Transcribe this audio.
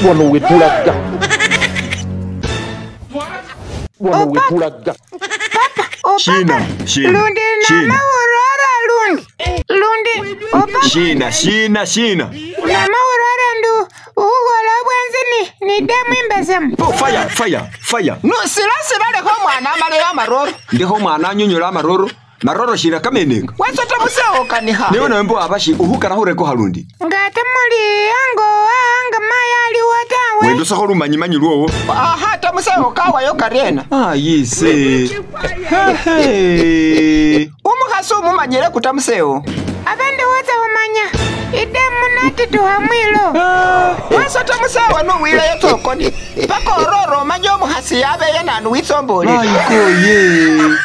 Wano wetulaga. Wano wetulaga. Papa, oh Shina, papa. shina, Lundi shina. namawurora lundi. Lundi, oh papa. Shina, shina, shina. Namawurora ndu uhuhola bwanzi ni ni damu imbesemu. Oh, fire, fire, fire. No, sila sila lekho omwana amaleyo amaroro. Ndikho omwana anyonyola amaroro. Maroro shina kameneka. Wese tamusewo kanikha. Newe nawe abashi uhukana khureko halundi. Ngate muli ango anga maya aliwo tawe. Wendusakho lumanyimanyi lwowo. Aha, tamusewo kawayo karyena. Ah, yise. Hehe. Umukhasi umumanyile kutamusewo. Abandi wotsa umanya. Idemu natituha mwilo. Wese tamusewo nuwileyo tsokoni. Paka ororo omanye omukhasi yabeye nanu witsombolile. Mayikoye.